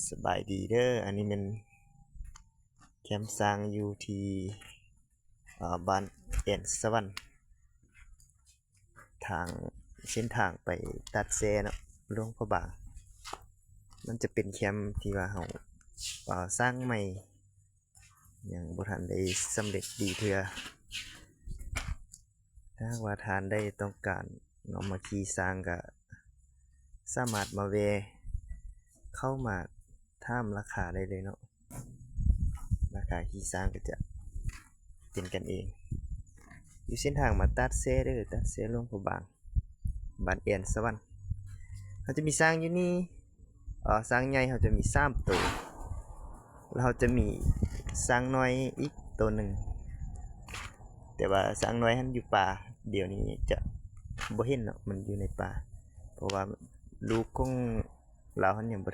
ສະບາຍດີເດີ ອັນນີ້ແມ່ນແຄມຊ້າງຢູ່ທີ່ ເອີ ບ້ານແອນສະຫວັນ ທາງ ເສັ້ນທາງໄປຕາດແຊເນາະ ຫຼວງພະບາງ. ມັນຈະເປັນແຄມທີ່ວ່າເຮົາ ເອີ ສ້າງໃໝ່ ຍັງບໍ່ທັນໄດ້ສຳເລັດດີເທື່ອ. ຖ້າຫາກວ່າທ່ານໃດຕ້ອງການເນາະ ມາຂີ່ຊ້າງກະສາມາດມາແວ່ເຂົ້າມາຖາມລາຄາໄດ້ເລີຍເນາະ. ລາຄາຂີ່ຊ້າງກະຈະເປັນກັນເອງ. ຢູ່ເສັ້ນທາງມາຕາດແຊເດີ ຕາດແຊຫຼວງພະບາງ ບ້ານແອນສະຫວັນ. ເຮົາຈະມີຊ້າງຢູ່ນີ້ ເອີ ຊ້າງໃຫຍ່ເຮົາຈະມີສາມໂຕ ແລ້ວເຮົາຈະມີຊ້າງນ້ອຍອີກໂຕໜຶ່ງ ແຕ່ວ່າຊ້າງນ້ອຍຫັ້ນຢູ່ປ່າ ດຽວນີ້ຈະບໍ່ເຫັນເນາະ ມັນຢູ່ໃນປ່າ ເພາະວ່າລູກຂອງລາວຫັ້ນຍັງບໍ່